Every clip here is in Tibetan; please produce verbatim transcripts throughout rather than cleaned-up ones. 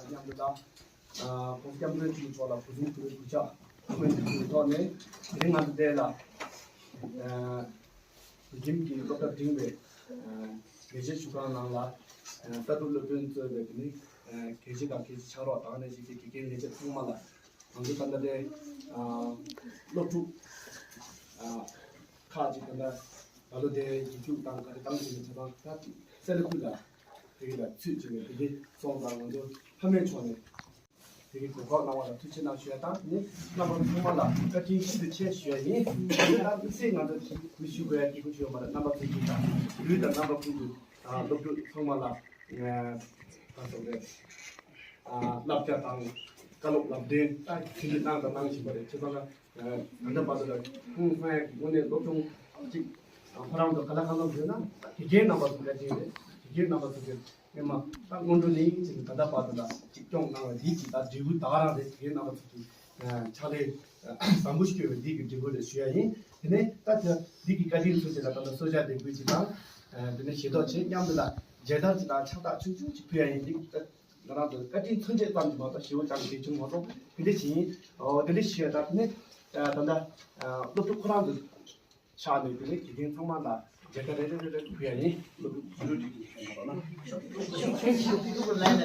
མཉམ་དུ་དང་། ཁོང་སྐྱབས་མགོན་ཆེན་པོ་མཆོག་ལ་གུས་བརྩི་ཞུ་བའི་གུས་ཕྱག་སྔོན་དུ་ཕུལ་བའི་ཐོག་ནས། དེ་རིང་ང་ཚོ་འདི་ལ་བོད་ཁྱིམ་གྱི་སློབ་གྲྭ་འབྲིང་བའི་ལས་བྱེད་ཞུ་ཁང་ནང་ལ་ལྟ་གྲུབ་སློབ་དཔོན་གཙོས་པའི་དེ་ནི་དགེ་བཤེས་དང་དགེ་བཤེས་ཕྱག་རོགས་དང་ནས་བཞུགས་པའི་དགེ་རྒན་ལས་བྱེད་ཚང་མ་ལ། ང་ཚོ་ད་ལྟ་དེ་སློབ་ཕྲུག་ཁག་ཅིག་ད་ལྟ་ད་ལོ་དེ་ཡིག་རྒྱུགས་དང་ག་རེ་བཏང་བྱས་ནས་བྱ་བཏང་ད་ཅིག་སེ་ལ་ཁུལ་ལ་དེ་ག་ལ་ཚུད་ཅིག་ནས་དེ་གའི་སོང་ཙང་ང་ཚོ་ཕ་མའི་ཕྱོགས་ནས་དེ་གའི་གོ་སྐབས་གནང་བ་ལ་ཐུགས་རྗེ་གནང་ཞུ་ཡ་དང་ནི་རྣམ་པ་ཚང་མ་ལ་བཀའ་དྲིན་ཤིན་ཏུ་ཆེ་ཞུ་ཡ་ཡིན། དེ་ལ་དམིགས་བསལ་ང་ཚོ་གི་གུས་ཞུ་དགོས་ཡ་གི་གུས་ཞུ་ཡ་མ་རེད། རྣམ་པ་ཚོ་གི་དང་ལུས་དང་རྣམ་པ་ཀུན་ཏུ་སློབ་ཕྲུག་ཚང་མ་ལ་ད་སོང་རེད། བསླབ་བྱ་དང་བཀའ་སློབ་ལམ་སྟོན་ད་ཁྲིད་གནང་དང་གནང་བཞིན་པ་རེད། བྱས་ཙང་ད་ལྟ་བར་དུ་ལ་ཁུངས་སངས་ཡག་གི་ངོས་ནས་སློབ་སྦྱོང་གཅིག་ཁོ་རང་ཚོ་ག་ལ་གང་འཚམ་ཡོད་ན་དགེ་རྒན་རྣམ་པ་ཚོ་བཀའ་དྲིན་རེད། དགེ་རྒན་རྣམ་པ་ཚོ་གི་སྔོན་མ་ད་སྔོན་འགྲོ་ནས་ཅིག་ད་ལྟ་བར་དུ་ལ་ཅིག་སྐྱོང་གནང་བ་འདི་ཅིག་ད་འབྲས་བུ་ད་ག་རང་རེད། དགེ་རྒན་རྣམ་པ་ཚོ་གི་ཕྱག་ལས་བཟང་པོ་ཞིག་བསྐྱོན་པའི་འདི་གི་འབྲས་བུ་རེད་ཞུ་ཡ་ཡིན། དེ་ནས་ད་ད་འདི་གི་བཀའ་དྲིན་མཚོན་བྱེད་ལ་ད་ལྟ་གསོལ་ཇ་འདེབས་དགོས་ཅིག་དང་། དེ་ནས་ཞལ་ཏོག་ཆེ་མཉམ་དུ་ལ་མཇལ་དར་ཅིག་དང་ཕྱག་རྟགས་ཆུང་ཆུང་ཅིག་ཕུལ་ཡ་ཡིན། འདི་ད་ང་རང་ཚོ་བཀའ་དྲིན་མཚོན་བྱེད་ཙམ་གྱིས་མ་གཏོགས་ཞེ་པོ་ཅང་གི་བྱུང་མ་སོང་། དེ་འདྲ་ཞིག་ཡིན། འོ་དེ་འདྲ་ཞིག་ཡོད། ད་དེ་ནས་ད་ལྟ་སློབ་ཕྲུག་ཁོ་རང་ཚོ་ཕྱག་ནས་དེ་ནས་དགེ་རྒན་ཚང་མ་ལ་མཇལ་ཁ་རེ་རེ་རེ་རེ་ཕུལ་ཡ་ཡིན། སློབ་ཕྲུག་ཡུ་ཊུབ་ཀྱི་ཁྱོན་ནས་ལབ་ན།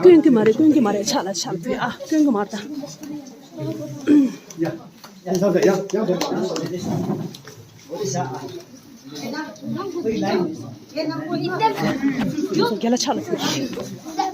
སྐྱོན་གྱི་མ་རེད། སྐྱོན་གྱི་མ་རེད། ཕྱག་ལ་ཕྱག་ལ་ཕུལ། ཨ། སྐྱོན་གྱི་མ་རེད་ད། ཡ། ཡ། ཡ། ཡ། ཡ། རྒན་ལགས་ཕྱག་ལ་ཕུལ།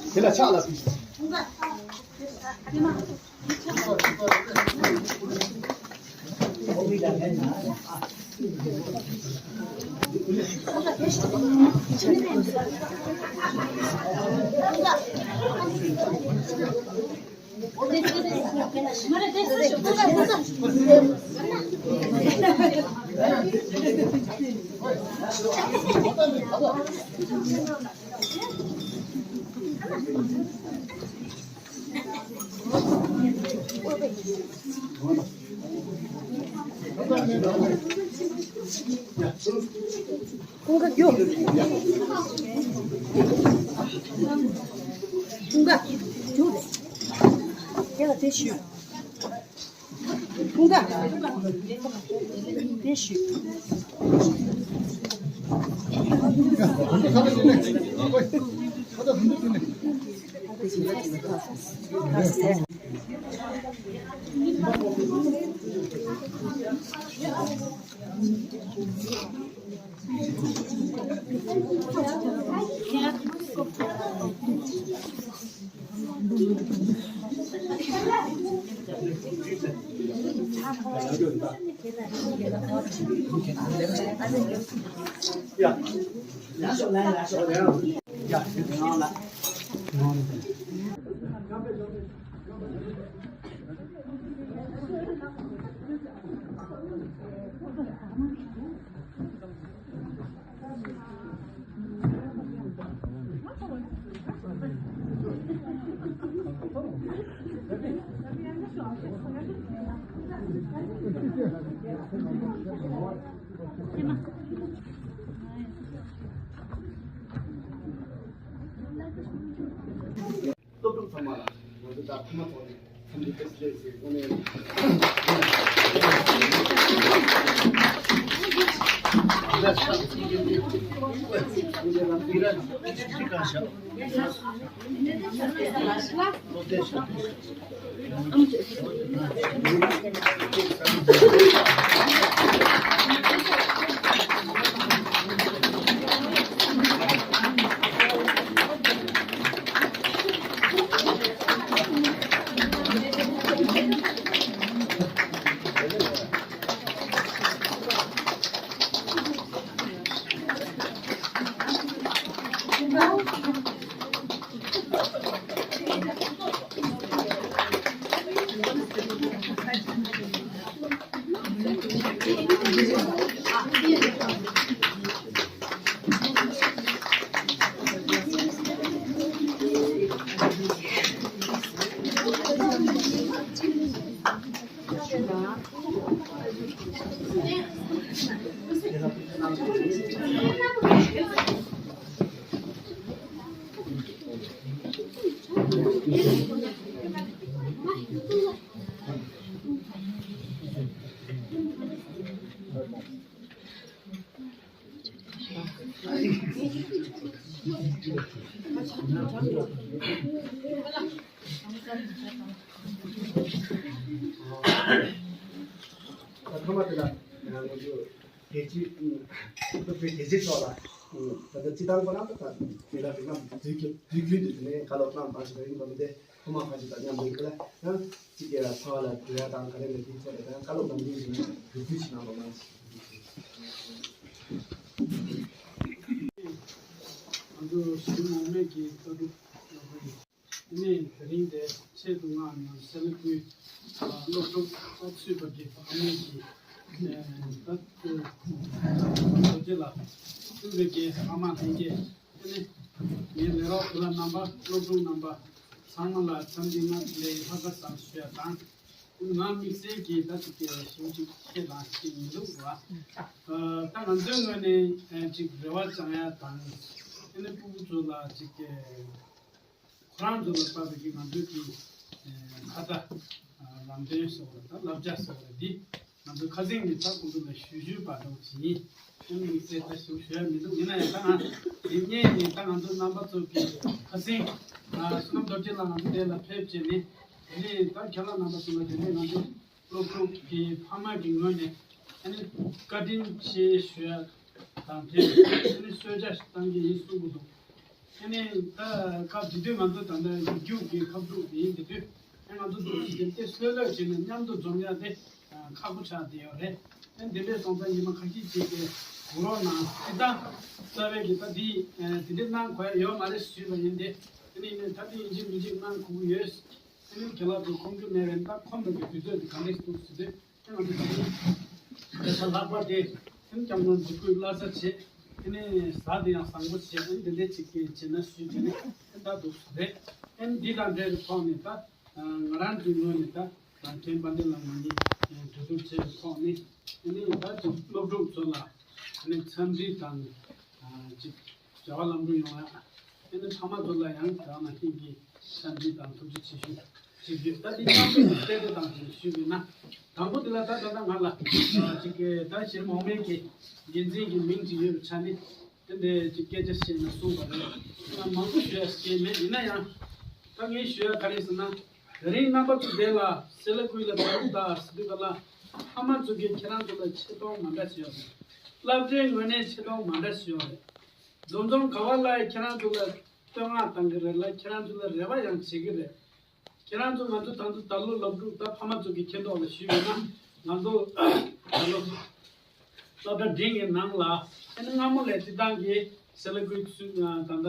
རྒན་ལགས་ཕྱག་ལ་ཕུལ། ཀུན་དགའ་རྒྱུགས། ཀུན་དགའ་རྒྱུགས་རེད། དེ་ལ་དེ་ཞུས། ཀུན་དགའ། དེ་ཞུས། སློབ་ཕྲུག་ཚང་མ་ལ་ང་ཚོ་ད་ཐ་མ་ཐོག་ནས་འཚམས་འདྲི་བཀྲ་ཤིས་བདེ་ལེགས་ཞེས་དངོས་གནས། ཐོག་མ་དེ་ལ་ང་ཚོ་རྒྱལ་སྤྱི་སློབ་གྲྭའི་རྒྱལ་སྤྱིའི་ཐོག་ལ་ད་ལྟ་སྤྱི་བཏང་པ་ན་ད་དེ་ལ་རིགས་ལམ་དུས་རྒྱུན་དུས་རྒྱུན་དུ་དེ་ནས་བཀའ་སློབ་གནང་བ་ཞིག་ཡིན་པ་མི་དེ། ཁོ་མ་ཁ་ཅིག་དང་མཉམ་དུ་ཡིན་ལ་ཡང་གཅིག་གིས་ལ་ཚ་བ་ལ་འགྲོ་ཡ་དང་ག་རེ་ལ་དེའི་ཐད་ལ་ཡང་བཀའ་སློབ་ལམ་ལུགས་ཡིན་ན་སྒྲུབ་བརྒྱུད་ཕྱི་ནང་ལོ་མང་ང་ཚོ་གཞི་རིམ་འོག་མའི་གི་ལྟ་གྲུབ་ཡོད་པ་ཡིན། དེ་ནས་དེ་རིང་དེ་ཆེད་དུ་མངགས་ནས་སེ་ལ་ཀུའི་སློབ་ཕྲུག་ཚོགས་ཚུད་པ་གི་ཨ་མའི་གི་ད་རྡོ་རྗེ་ལ་སྤྲུལ་པའི་རྒྱལ་ཨ་མ་ལྷན་རྒྱས། དེ་ནས་ངའི་ལས་རོགས་ཀུན་ལ་རྣམ་པ་སློབ་ཕྲུག་རྣམ་པ་ཚང་མ་ལ་འཚམས་འདྲི་སྔ་ལས་ལྷག་དཀར་བཟང་ཞུ་ཡ་དང་། ང་དམིགས་བསལ་གྱིས་ད་ཅིག་གི་ཞུ་ཅིག་བཤད་དང་ཅིག་མི་འདུག་བ། ད་ང་ཚོའི་ངོས་ནས་ཅིག་རེ་བ་བཅང་ཡ་དང་། དེ་ནས་སྤུ་གུ་ཚོ་ལ་ཅིག་གི་ཁོ་རང་ཚོ་ལ་བབས་པའི་གི་ང་ཚོའི་གི་ཁ་ཏ་ལམ་སྟོན་ཟེར་བ་ད་བསླབ་བྱ་ཟེར་བ་འདི། ང་ཚོ་ཁ་སེང་གི་ད་ཁོང་ཚོ་ལ་ཞུ་ཞུ་བར་དུ་བྱིན། ཨ་ནི་དམིགས་བསལ་ད་ཞུ་ཞུ་ཡ་མི་འདུག་ཡིན་ན་ཡང་ད་ང་དེ་སྔོན་ནས་ད་ང་ཚོ་རྣམ་པ་ཚོ་གི་ཁ་སེང་བསོད་ནམས་རྡོ་རྗེ་ལགས་ང་ཚོ་དེ་ལ་ཕེབས་བྱས་ནས་དེ་ནས་ད་ཁྱེད་རང་རྣམ་པ་ཚོ་ལ་དེ་ནས་ང་ཚོ་སློབ་ཕྲུག་གི་ཕ་མ་གི་ངོས་ནས་ཨ་ནི་བཀའ་དྲིན་ཆེ་ཞུ་ཡ་དང་དེ་ཨ་ནི་གསོལ་ཇ་ཞིག་བཏང་གི་ཡིན་གསུང་གི་འདུག་ཨ་ནི་ད་སྐབས་དེ་དུས་ང་ཚོ་ད་ལྟ་ཡིག་རྒྱུགས་ཀྱི་ཁ་ཕྲུག་དེ་ཡིན་དེ་དུས་ཨ་ང་ཚོ་འདུག་ཞིག་དེ་སོལ་ལོས་བྱས་ནས་མཉམ་དུ་འཛོམས་ཡ་དེ་ཁག་པོ་ཆགས་བསྡད་ཡོད་རེད། ཨ་ནི་དེ་འདྲའི་སོང་ཙང་ཉི་མ་ཁ་ཤས་ཅིག་གི་གུ་རོགས་ནང་ཨི་ད་རྩ་བའི་གི་ད་དེ་དེ་འདྲའི་གནང་དགོས་ཡ་ཡོད་མ་རེད་ཞུས་པ་ཡིན་ཏེ། དེ་ནས་ནས་ད་དེ་ཡིན་གཅིག་མིན་གཅིག་གནང་དགོས་ཀྱི་ཡོད། དེ་ནས་རྒན་ལགས་ཚོ་ཁོང་ཁྲོ་མེད་པའི་ད་ཁོམ་པའི་གི་དུས་ཚོད་དེ་ག་འདྲས་འདུག་ཟེར་དུས། ང་ཚོ་ད་ལྟ་ལྷག་པར་དེ་ཁྱིམ་སྐྱབས་མགོན་འབོད་སྐུལ་བླ་གཟའ་བྱེད། དེ་ནས་གཟའ་དེ་ཡང་བཟང་པོ་བྱེད། ཨ་ནི་དེ་འདྲའི་ཅིག་གི་བྱེད་ན་ཞུས་བྱས་ནས་ཨ་ད་འདུག་རེད། ཨ་ནི་འདི་དང་འབྲེལ་བའི་ཐོག་ནས་ད་ང་རང་ཚོའི་ངོས་ནས་ད་རྒན་དཔལ་ལྡན་ལགས་ང་གཉིས་གྲོས་བསྡུར་བྱས་པའི་ཐོག་ནས་ཨ་ནི་ད་ཅིག་སློབ་ཕྲུག་ཚོ་ལ་ཨ་ནི་འཚམས་འདྲི་དང་ཅིག་བྱ་བ་ལམ་འགྲོ་ཡོང་ཡ། དེ་ནི་ཕ་མ་ཚོ་ལ་ཡང་དེ་རང་ནང་བཞིན་གྱི་འཚམས་འདྲི་དང་ཐུགས་རྗེ་ཆེ་ཞུ་ཞུ་རྒྱུ། ད་འདི་རྣམ་པའི་གཏད་དེ་དང་ཞུ་ཞུ་བས་ན། དང་པོ་དེ་ལ་ད་ད་ལྟ་ང་ལ་ཅིག་གི་ད་གཞི་རིམ་འོག་མའི་གི་འགན་འཛིན་གྱི་མིང་ཅིག་ཡོད་པའི་ཆ་ནས་དེ་འདྲའི་ཅིག་སྐད་ཆ་བཤད་ན་གསུངས་པ་རེད། ང་མང་པོ་ཞུ་ཡ་སྐད་མེད། ཡིན་ན་ཡང་ད་ངས་ཞུ་ཡ་ག་རེ་ཟེར་ན། དེ་རིང་རྣམ་པ་ཚོ་དེ་ལ་སེ་ལ་ཀུའི་ལ་ད་རུ་ད་ཟེར་དུས་ག་ལ་ཕ་མ་ཚོ་གིས་ཁྱེད་རང་ཚོ་ལ་ཆེ་མཐོང་མ་འདྲ་ཞིག་ཡོད་རེད། སློབ་གྲྭའི་ངོས་ནས་ཆེ་མཐོང་མ་འདྲ་ཞིག་ཡོད་རེད། འཛོམས་འཛོམས་ག་བ་ལ་ཁྱེད་རང་ཚོ་ལ་བསྟོད་བསྔགས་གཏང་གི་རེད་ལ་ཁྱེད་རང་ཚོ་ལ་རེ་བ་ཡང་བྱེད་ཀྱི་རེད། ཁྱེད་རང་ཚོ་ང་ཚོ་ད་ཚོ་ད་ལོ་སློབ་ཕྲུག་ད་ཕ་མ་ཚོ་གི་མཁྱེན་རྟོགས་ལ་ཞུས་ཡོད་ན་ང་ཚོ་ད་ལོ་སློབ་གྲྭ་འབྲིང་གི་ནང་ལ་ཨ་ནི་སྔ་མོ་ལས་སྤྱི་བཏང་གི་སེ་ལ་ཀུའི་ཚུལ་ད་ལྟ་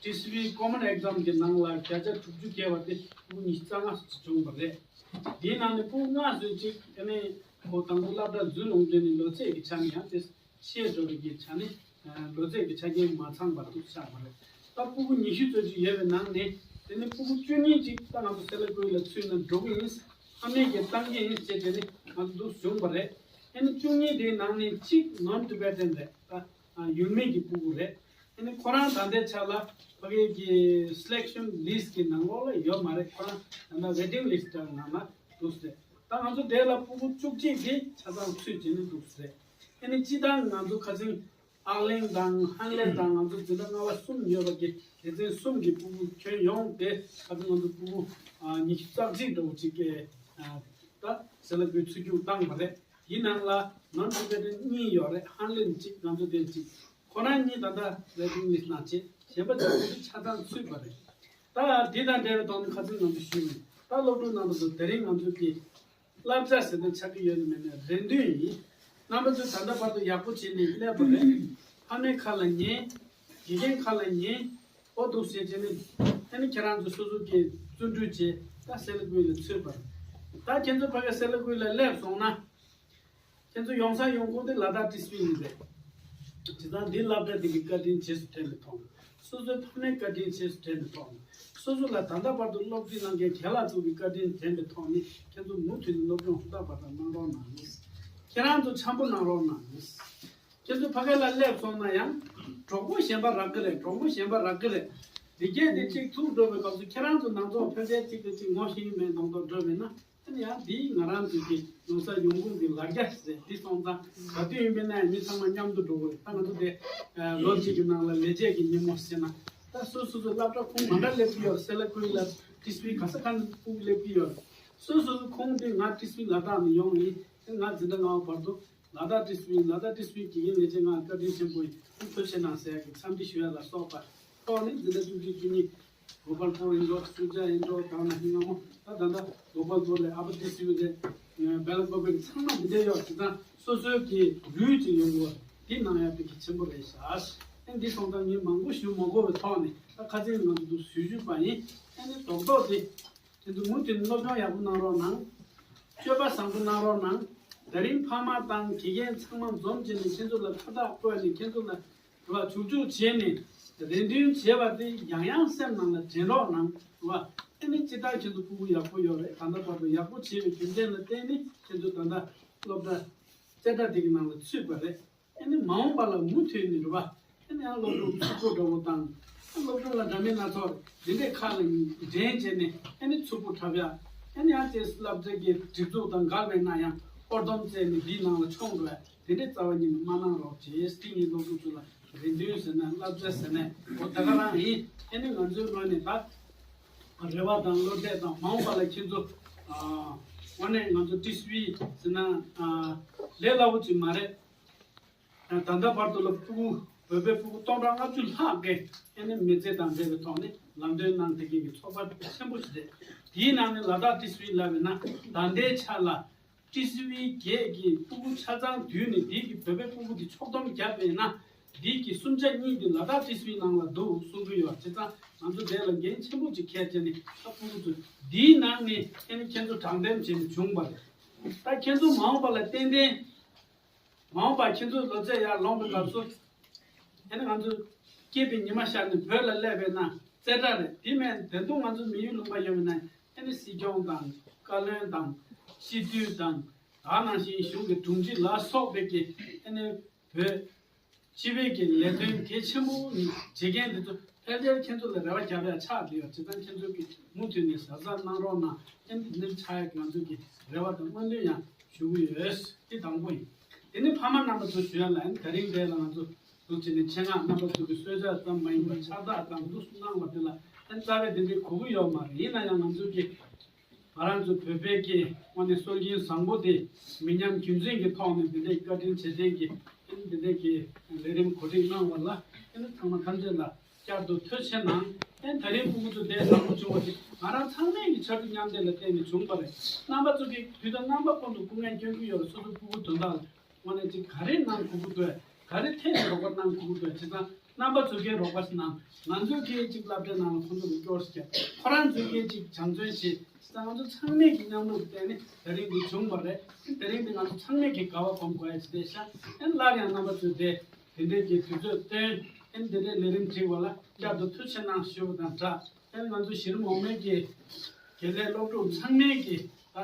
ཊི་སི་ཝི་ཀོ་མན་ཨེག་ཛམ་གི་ནང་ལ་བརྒྱ་ཆ་དྲུག་ཅུ་བརྒལ་བ་དེ་ཕྲུ་གུ་ཉི་ཤུ་རྩ་ལྔ་ཙམ་བྱུང་བ་རེད། དེའི་ནང་ནས་ཕྲུ་གུ་ལྔ་ཙམ་ཅིག་ཨ་ནི་ཁོ་དང་པོ་སློབ་གྲྭ་འཛུལ་ཡོང་དུས་ནས་ལོ་ཚད་ཀྱི་ཆ་ནས་ཡང་དེ་ཤེས་འགྲོ་བའི་གི་ཆ་ནས་ལོ་ཚད་ཀྱི་ཆ་རྐྱེན་མ་ཚང་བར་དུ་ཆགས་པ་རེད། ད་ཕྲུ་གུ་ཉི་ཤུ་ཙམ་ཅིག་ཡོད་པའི་ནང་ནས་དེ་ནི་ཕྲུ་གུ་བཅུ་གཉིས་ཅིག་ད་ང་ཚོ་སེ་ལ་ཀུའི་ལ་ཚུད་ན་འགྲོ་གི་ཡིན། ཕ་མས་ཀྱི་གཏང་གི་ཡིན་ཟེར་དེ་ནི་ང་ཚོ་འདུག་བྱུང་བ་རེད། ཨ་ནི་བཅུ་གཉིས་དེའི་ནང་ནས་གཅིག་ནོན་ཊི་བེ་ཊན་རེད། ད་ཡུལ་མི་གི་ཕྲུ་གུ་རེད། ཨ་ནི་ཁོ་རང་ད་ལྟའི་ཆ་ལ་ཕ་གི་གི་སི་ལེག་ཤན་ལིསི་གི་ནང་ལོགས་ལ་ཡོད་མ་རེད། ཁོ་རང་ད་ལྟ་ཝེ་ཊིང་ལིསི་ནང་ན་འདུག་ཟེར། ད་ང་ཚོ་དེ་ལ་ཕྲུ་གུ་བཅུ་གཅིག་གི་ཆ་ཚང་ཚུད་བྱས་ནས་འདུག་ཟེར། ཨ་ནི་སྤྱི་བཏང་ང་ཚོ་ཁ་སང་ཨག་ལེན་དང་ཧན་ལེན་དང་ང་ཚོ་འཛིན་གྲྭ་ལྔ་པ་གསུམ་ཡོད་པ་གི་སྡེ་ཚན་གསུམ་གྱི་ཕྲུ་གུ་ཁྱོན་ཡོངས་དེ་ཁ་སང་ང་ཚོ་ཕྲུ་གུ་ཉི་ཤུ་རྩ་གཅིག་འདྲ་བོ་ཅིག་གི་ད་སེ་ལ་ཀུའི་ཚུད་རྒྱུགས་བཏང་བ་རེད། དེའི་ནང་ལ་ནོན་ཊི་བེ་ཊན་གཉིས་ཡོད་རེད། ཧན་ལེན་གཅིག་ང་ཚོ་དེ་གཅིག་ཁོ་རང་གཉིས་ད་ལྟ་ཝེ་ཊིང་ལིསི་ནང་བྱས། གཞན་པ་ཚོ་ཆ་ཚང་ཚུད་པ་རེད། ད་དེ་དང་འབྲེལ་བའི་ཐོག་ནས་ཁ་སང་ང་ཚོ་ཞུས་ཡིན། ད་སློབ་ཕྲུག་རྣམ་པ་ཚོ་དེ་རིང་ང་ཚོ་གི་བསླབ་བྱ་ཟེར་ན་ཆགས་ཀྱི་ཡོད་ནི་མེད་ནི་རེ་འདུན་ཡིན། རྣམ་པ་ཚོས་ད་ལྟ་བར་དུ་ཡག་པོ་བྱས་ནས་སླེབས་པ་རེད། ཕ་མའི་ཁ་ལ་ཉན། དགེ་རྒན་ཁ་ལ་ཉན། ཨོ་འདུག་ཟེར་བྱས་ནས་ཨ་ནི་ཁྱེད་རང་ཚོ་སོ་སོ་གི་བརྩོན་འགྲུས་བྱས་ད་སེ་ལ་ཀུའི་ལ་ཚུད་པ་རེད། ད་ཁྱེད་ཚོ་ཕ་གི་སེ་ལ་ཀུའི་ལ་སླེབས་སོང་ན། ཁྱེད་ཚོ་ཡོང་ས་ཡོང་ཁུངས་དེ་ལ་དྭགས་ཊི་སི་ཝི་ཡིན་པས། དེ་དང་འདི་སློབ་གྲྭ་དེ་གི་བཀའ་དྲིན་རྗེས་སུ་དྲན་པའི་ཐོག་ནས། སོ་སོའི་ཕ་མའི་བཀའ་དྲིན་རྗེས་སུ་དྲན་པའི་ཐོག་ནས། སོ་སོ་ལ་ད་ལྟ་བར་དུ་སློབ་ཁྲིད་གནང་མཁན་རྒན་ལགས་ཚོ་གི་བཀའ་དྲིན་དྲན་པའི་ཐོག་ནས་ཁྱེད་ཚོ་མུ་མཐུད་ནས་སློབ་སྦྱོང་ཧུར་ཐག་པ་དང་གནང་རོགས་གནང་། ཁྱེད་རང་ཚོ་འཆམ་པོ་གནང་རོགས་གནང་། ཁྱེད་ཚོ་ཕ་གི་ལ་སླེབས་སོང་ན་ཡང་གྲོགས་པོ་གཞན་པ་རག་གི་རེད། གྲོགས་པོ་གཞན་པ་རག་གི་རེད། འདི་གས་དེ་གཅིག་ཐུག་འགྲོ་བའི་སྐབས་སུ་ཁྱེད་རང་ཚོ་ནང་ཚོགས་ཕལ་ཆེར་གཅིག་དང་གཅིག་ངོ་ཤེས་ཀྱི་མེད་མདོག་མདོག་འགྲོ་བས་ན། ཨ་ནི་ཡང་འདིས་ང་རང་ཚོའི་གི་ལོ་གསར་ཡོང་ཁུངས་ཀྱི་ལ་རྒྱ་ཟེར་འདི་སོང་ཙང་ག་དུས་ཡིན་པས་ན་ཡང་མི་ཚང་མ་མཉམ་དུ་འགྲོ་དགོས་རེད། ད་ང་ཚོ་དེ་ལོ་གཅིག་གི་ནང་ལ་ལས་བྱེད་ཀྱི་ཉིན་མོ་ཟེར་ན། ད་སོ་སོ་སོ་སློབ་གྲྭ་ཁོངས་མ་འདྲ་སླེབས་ཀྱི་ཡོད་རེད། སེ་ལ་ཁུལ་ལ་ཏི་སི་ཝི་ག་ས་ག་ནས་ཕྲུ་གུ་སླེབས་ཀྱི་ཡོད་རེད། སོ་སོ་སོ་ཁོངས་དེ་ང་ཏི་སི་ཝི་ལ་དྭགས་ནས་ཡོང་ཡིན། ང་འཛིན་གྲྭ་ལྔ་པ་བར་དུ་ལ་དྭགས་ཏི་སི་ཝི་ལ་དྭགས་ཏི་སི་ཝི་དགེ་རྒན་ལས་བྱེད་ལྔ་བཀའ་དྲིན་ཆེན་པོ་ཡིན། ཐུགས་རྗེ་གནང་ཟེར་ཡག་གི་འཚམས་འདྲི་ཞུ་ཡ་ལ་སོགས་པ་ཐོག་ནས་འཛིན་གྲྭ་བཅུ་གཅིག་བཅུ་གཉིས་གོ་པལ་པུར་ཡིན་འགྲོ། སུ་ཇཱ་ཡིན་འགྲོ། ད་ནང་བཞིན་སྔ་མོ་ད་ད་ལྟ་གོ་པལ་པུར་ལ་ཨ་པ་ཏི་སི་ཝི་རེད། སྦེལ་ཀོབ་རེད། ཚང་མ་འདི་འདྲ་ཡོད། དེ་དང་སོ་སོའི་གི་རུས་ཀྱི་ཡོང་གི་བ་དེ་གནང་ཡ་དེ་གལ་ཆེན་པོ་རེད་ཤག་ཨ་འདི་སོང་ཙང་ངས་མང་པོ་ཞུ་མ་དགོས་པའི་ཐོག་ནས་ད་ཁ་སང་ང་ཚོ་འདུག་ཞུ་ཞུས་པ་ཡིན། ཨ་ནི་རྡོག་རྡོག་དེ། དེ་ཚོ་མུ་མཐུད་ནས་སློབ་སྦྱོང་ཡག་པོ་གནང་རོགས་གནང་། སྤྱོད་པ་བཟང་པོ་གནང་རོགས་གནང་། ད་རིང་ཕ་མ་དང་དགེ་རྒན་ཚང་མ་འཛོམས་བྱས་ནས་ཁྱེད་ཚོ་ལ་ཁ་བཏགས་བཀོད་ནས་ཁྱེད་ཚོ་ལ་རེ་བ་ཆུག་ཆུག་བྱས་ནས་རེ་འདུན་བྱས་པ་དེ་ཡང་ཡང་སེམས་ནང་ལ་དྲན་རོགས་གནང་རེད་བ། ཨ་ནི་སྤྱིར་བཏང་ཁྱེད་ཚོ་ཕྲུ་གུ་ཡག་པོ་ཡོད་རེད། ད་ལྟ་བར་དུ་ཡག་པོ་བྱས་པའི་རྒྱུ་མཚན་ལ་བརྟེན་ནས་ཁྱེད་ཚོ་ད་ལྟ་སློབ་གྲྭ་རྩེ་གྲ་དེ་གི་ནང་ལ་ཚུད་པ་རེད། ཨ་ནི་མ་འོངས་པ་ལ་མུ་མཐུད་ནས་རེད་བ། ཨ་ནི་ཡང་སློབ་ཕྲུག་ཕྱུག་པོ་འདྲ་བོ་དང་། ཨ་སློབ་ཕྲུག་ལ་འདྲ་མིན་སྣ་ཚོགས་འདི་འདྲའི་ཁག་ལ་འགྲན་བྱས་ནས་ཨ་ནི་ཕྱུག་པོ་འཁྲབ་ཡ། ཨ་ནི་ཡང་དེ་སློབ་གྲྭ་གི་སྒྲིག་འཛུགས་དང་འགལ་བས་ན་ཡང་ཨོར་སྡོམ་བཙལ་ནས་འདིའི་ནང་ལ་མཆོང་འགྲོ་ཡ་དེ་འདྲའི་རྩ་བ་ཉིད་ནས་མ་གནང་རོགས་བྱེད། དེ་ངས་སློབ་ཕྲུག་ཚོ་ལ་རེ་འདུན་ཟེར་ན་བསླབ་བྱ་ཟེར་ན་འོ་ད་ག་རང་ཡིན། ཨ་ནི་ང་ཚོའི་ངོས་ནས་ད་རེ་བ་དང་བློ་གཏད་དང་མ་འོངས་པ་ལ་ཁྱེད་ཚོ་ཨ་དངོས་གནས་ང་ཚོ་ཏི་སི་ཝི་ཟེར་ན་ཨ་ལས་སླ་བོ་ཅིག་མ་རེད། ད་ལྟ་བར་དུ་ལ་ཕྲུ་གུ་བོད་པའི་ཕྲུ་གུ་སྟོང་ཕྲག་ལྔ་བཅུ་ལྷག་གིས་ཨ་ནི་མི་ཚེ་དང་འབྲེལ་བའི་ཐོག་ནས་ལམ་སྟོན་གནང་བསྡད་མཁན་གྱི་ཚོགས་པ་ཆེན་པོ་ཞིག་རེད། དེའི་ནང་ནས་ལ་དྭགས་ཏི་སི་ཝི་ལབ་པས་ན་ད་ལྟའི་ཆ་ལ་ཏི་སི་ཝི་བརྒྱད་ཀྱི་ཕྲུ་གུ་ཆ་ཚང་བསྡུས་ནས་འདི་གི་བོད་པའི་ཕྲུ་གུ་དེ་ཕྱོགས་བསྡོམས་བརྒྱབ་པས་ན་འདི་གི་གསུམ་ཆ་གཉིས་དེ་ལ་དྭགས་ཏི་སི་ཝི་ནང་ལ་འདུག་གསུང་གི་ཡོད། བྱས་ཙང་ང་ཚོ་དེ་ལ་འགན་ཆེན་པོ་ཅིག་འཁྱེར་བྱས་ནས་ད་ཕྲུ་གུ་ཚོ་འདིའི་ནང་ནས་ཨ་ནི་ཁྱེད་ཚོ་དྲང་འདེམས་བྱས་ནས་བྱུང་བ་རེད། ད་ཁྱེད་ཚོ་མ་འོངས་པ་ལ་ཏན་ཏན། མ་འོངས་པ་ཁྱེད་ཚོའི་ལོ་ཚད་ཡར་ལོངས་པའི་སྐབས་སུ། ཨ་ནི་ང་ཚོ་སྐྱེས་པའི་ཉི་མ་ཤར་ནས་བོད་ལ་སླེབས་པས་ན་རྩེ་གྲ་རེད། དེ་མིན་ད་དུང་ང་ཚོ་མི་ཡུལ་ལུང་པ་ཡོད་པས་ན་ཨ་ནི་སྲིད་སྐྱོང་དང་བཀའ་བློན་དང་སྤྱི་འཐུས་དང་ད་ནང་བཞིན་གཞུང་གི་དྲུང་ཆེ་ལ་སོགས་པའི་གི་ཨ་ནི་བོད་སྤྱི་པའི་གི་ལས་དོན་གལ་ཆེན་པོ་ནི་བྱེད་མཁན་དེ་ཚོ་ཕལ་ཆེར་ཁྱེད་ཚོ་ལ་རེ་བ་རྒྱབ་ཡ་ཆགས་བསྡད་ཡོད། བྱས་ཙང་ཁྱེད་ཚོ་གིས་མུ་མཐུད་ནས་གཟབ་གཟབ་གནང་རོགས་གནང་། ཨ་ནི་འདི་འདྲ་ཆགས་ཡ་ང་ཚོ་གི་རེ་བ་དང་སྨོན་འདུན་ཡང་ཞུ་གི་ཡོད། དེ་དང་པོ་ཡིན། དེ་ནས་ཕ་མ་རྣམ་པ་ཚོ་ཞུ་ཡ་ལ་ཨ་ནི་ད་རིང་འདྲ་ལ་ང་ཚོ་འདུག་བྱས་ནས་ཆེད་མངགས་རྣམ་པ་ཚོ་གི་གསོལ་ཇ་ཙམ་མ་ཡིན་པར་ཕྱག་རྟགས་དང་འདུག་གནང་བ་དེ་ལ་ཨ་ནི་རྩ་བའི་དེ་འདྲའི་གོ་གི་ཡོད་མ་རེད། ཡིན་ན་ཡང་ང་ཚོ་གི་ང་རང་ཚོ་བོད་པའི་གི་དངོས་གནས་སྲོལ་རྒྱུན་བཟང་པོ་དེ་མི་ཉམས་རྒྱུན་འཛིན་གྱི་ཐོག་ནས་འདི་འདྲའི་བཀའ་དྲིན་རྗེས་དྲན་གྱི་ཨ་ནི་འདི་འདྲའི་གི་ལས་རིམ་གོ་སྒྲིག་གནང་བ་ལ་ཨ་ནི་ཚང་མ་ཐམས་ཅད་ལ་བསྐྱར་དུ་ཐུགས་རྗེ་གནང་། ཨ་ནི་ད་རིང་ཕྲུ་གུ་ཚོ་དེ་བཟང་པོ་བྱུང་བ་དེ་ང་རང་ཚང་མས་ཀྱི་ཕྱར་གྲུ་མཉམ་འདེགས་ལ་བརྟེན་ནས་བྱུང་བ་རེད། རྣམ་པ་ཚོ་གིས་དུས་དང་རྣམ་པ་ཀུན་ཏུ་སྐུ་ངལ་སྐྱོན་གྱི་ཡོད་རེད། སོ་སོ་ཕྲུ་གུ་དོན་དག་ལ་དངོས་གནས་ཅིག་ག་རེ་གནང་དགོས་ཀྱི་འདུག་ག་རེ་ཐད་ནས་རོགས་པ་གནང་དགོས་ཀྱི་འདུག་བྱས་ཙང་རྣམ་པ་ཚོ་གིས་རོགས་པ་གནང་། ང་ཚོས་གིས་ཅིག་སློབ་གྲྭའི་ནང་ལ་ཁོང་ཚོ་ལ་སྐྱོར་ཞིག་བྱས། ཁོ་རང་ཚོས་གིས་ཅིག་སྦྱང་བརྩོན་བྱས། བྱས་ཙང་ང་ཚོ་ཚང་མས་ཀྱི་མཉམ་རུབ་བརྟེན་ནས་དེ་རིང་འདི་བྱུང་བ་རེད། དེ་རིང་འདི་ང་ཚོ་ཚང་མས་ཀྱི་དགའ་བ་སྒོམ་དགོས་ཡ་ཅིག་རེད་ཤག་ཨ་ནི་སླར་ཡང་རྣམ་པ་ཚོས་དེ་དེ་འདྲའི་གི་དུས་ཚོད་བཏོན། ཨ་ནི་དེ་འདྲའི་ལས་རིམ་བསྒྲིགས་པ་ལ་བསྐྱར་དུ་ཐུགས་རྗེ་གནང་ཞུ་བ་དང་སྦྲགས། ཨ་ནི་ང་ཚོ་གཞི་རིམ་འོག་མའི་གི་དགེ་ལས་སློབ་ཕྲུག་ཚང་མས་ཀྱི་ད་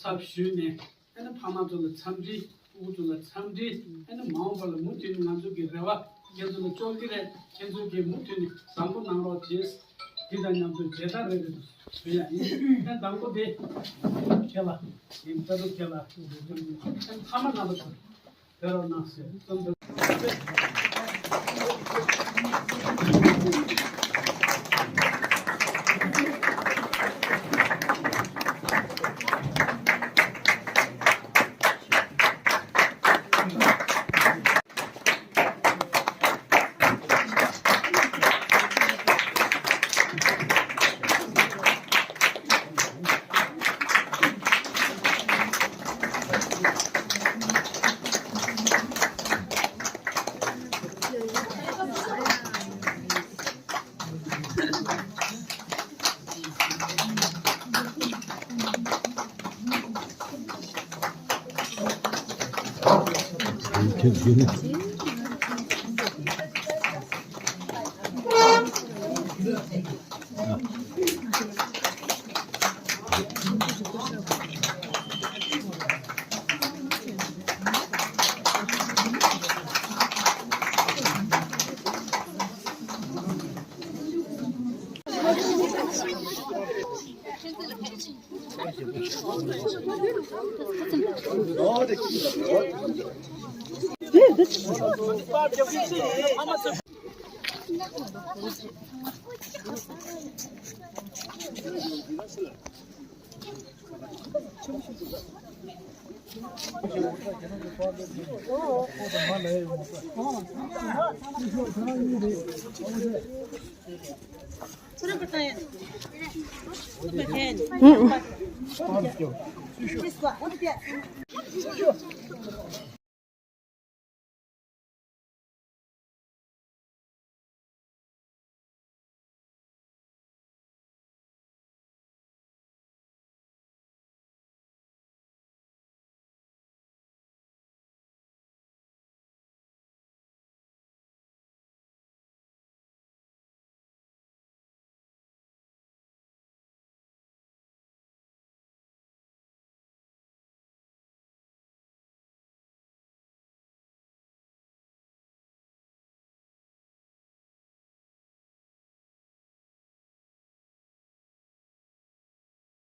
ཚབ་ཞུས་ནས། ཨ་ནི་ཕ་མ་ཚོ་ལ་འཚམས་འདྲི། ཕྲུ་གུ་ཚོ་ལ་འཚམས་འདྲི། ཨ་ནི་མ་འོངས་པ་ལ་མུ་མཐུད་ནས་ང་ཚོ་གི་རེ་བ་ཁྱེད་ཚོ་ལ་བཅོལ་གྱི་རེད། ཁྱེད་ཚོ་གིས་མུ་མཐུད་ནས་བཟང་པོ་གནང་རོགས་བྱེད། འདི་དང་མཉམ་དུ་མཇལ་དར་རེ་རེ་ཞུ་ཡ་ཡིན། ཨ་ནི་དང་པོ་དེ་ཁྱེད་ལ་ཡིན། ལྟ་གྲུབ་ཁྱེད་ལ། ཨ་ནི་ཕ་མ་རྣམ་པ་ཚོ་ཕེབས་རོགས་གནང་ཟེར་བསམ་འདུག་ཨུ།